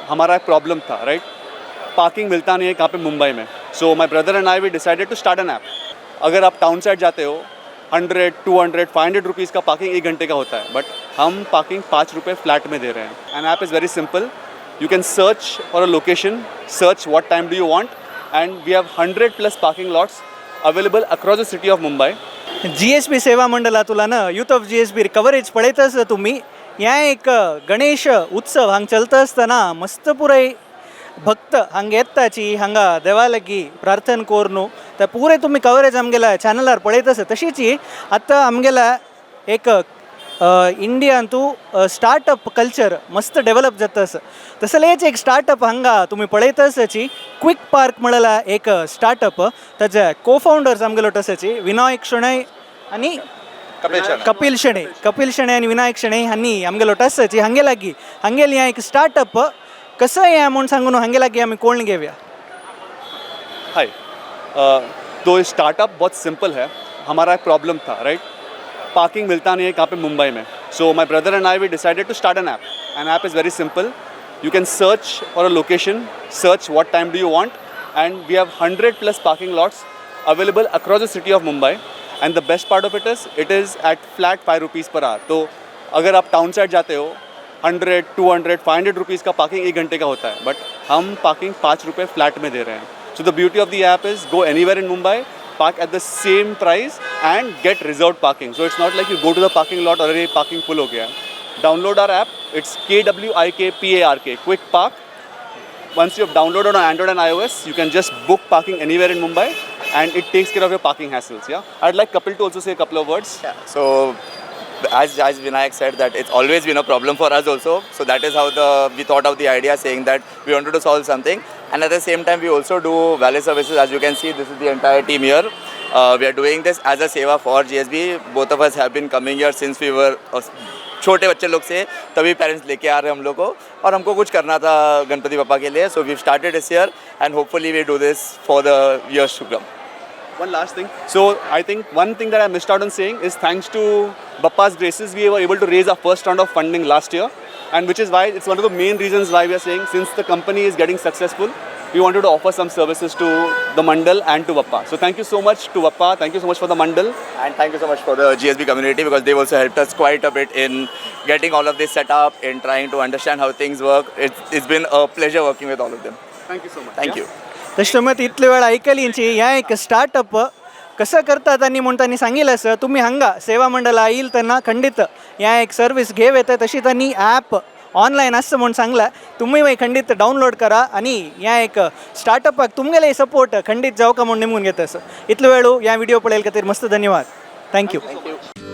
हमारा एक प्रॉब्लम था, राइट? पार्किंग मिलता नहीं है कहाँ पे मुंबई में। So my brother and I, we decided to start an app. अगर आप टाउन साइड जाते हो, 100, 200, ₹500 का पार्किंग एक घंटे का होता है, बट हम पार्किंग 5 रुपये फ्लैट में दे रहे हैं। And app is very simple. You can search for a location, search what time do you want, and we have 100+ parking lots available across the city of Mumbai. GSB सेवा मंडळातुलान youth of GSB coverage पळयत आसा तुमी। हें एक गणेश उत्सव हांगा चलता आसतना मस्त पुराय भक्त हांगा येताची, हांगा देवा लागीं प्रार्थना करून ते पुरे तुमी कवरेज आमगेल्या चॅनलार पळयत आसा। तशीच आतां आमगेल्या एक इंडियांतू स्टार्टअप कल्चर मस्त डेव्हलप जाता आसा, तसलेच एक स्टार्टअप हांगा तुमी पळयत आसाची। क्विक पार्क म्हणल्यार एक स्टार्टअप, ताजे को फाउंडर्स आमगेलो आसाची विनायक शणै आनी कपिल शणै। कपिल शणै आनी विनायक शणै हांणी आमगेलो आसाची। हांगे लागीं हांगेली हें एक स्टार्टअप कसं हें म्हूण सांगून हांगे लागीं आमी कोण घेवया। हाय, तो स्टार्टअप बहुत सिंपल है। हमारा एक प्रॉब्लम था, राइट? पार्किंग मिलता नहीं है कहाँ पे मुंबई में। So my brother and I, we decided to start an app. And app is very simple. You can search for a location, search what time do you want, and we have 100+ parking lots available across the city of Mumbai. And the best part of it is at flat ₹5 per hour. तो अगर आप town side जाते हो, 100, 200, ₹500 का parking एक घंटे का होता है, बट हम पार्किंग 5 रुपये फ्लैट में दे रहे हैं। So the beauty of the app is, go anywhere in Mumbai, park at the same price and get reserved parking. So it's not like you go to the parking lot और अरे, parking full हो गया है। Download our app. It's KWIKPARK, Kwik Park. Once you have downloaded on Android and iOS, you can just book parking anywhere in Mumbai and it takes care of your parking hassles. Yeah. I'd like Kapil to also say a couple of words. Yeah. So as Vinayak said, that it's always been a problem for us also. So that is how the we thought of the idea, saying that we wanted to solve something, and at the same time we also do valet services. As you can see, this is the entire team here. We are doing this as a seva for GSB. Both of us have been coming here since we were छोटे बच्चे लोग से, तभी parents लेके आ रहे हैं हम लोग को और हमको कुछ करना था गणपति बप्पा के लिए। So we started this year and hopefully we do this for the years to come. One last thing. So I think one thing that I missed out on saying is, thanks to Bappa's graces, we were able to raise our first round of funding last year, and which is why it's one of the main reasons why we are saying, since the company is getting successful, we wanted to offer some services to the Mandal and to Bappa. So thank you so much to Bappa. Thank you so much for the Mandal. And thank you so much for the GSB community, because they've also helped us quite a bit in getting all of this set up, in trying to understand how things work. It's been a pleasure working with all of them. Thank you so much. Thank Yeah. you. तशें तुमी इतले वेळ आयकली ह्या एक startup कसं करतात आनी म्हूण तांणी सांगिल्लें आसा। तुमी हांगा सेवा मंडळा येईल तेन्ना खंडीत ह्या एक सर्वीस घेव येता। तशी तांणी ॲप ऑनलायन आसता म्हूण सांगलां, तुमी खंडीत डावनलोड करा आनी ह्या एक स्टार्टअपाक तुमगेले सपोर्ट खंडीत जावका म्हूण निमून घेता आसा। इतलो वेळ ह्या व्हिडिओ पळयले खातीर मस्त धन्यवाद। Thank you. Thank you.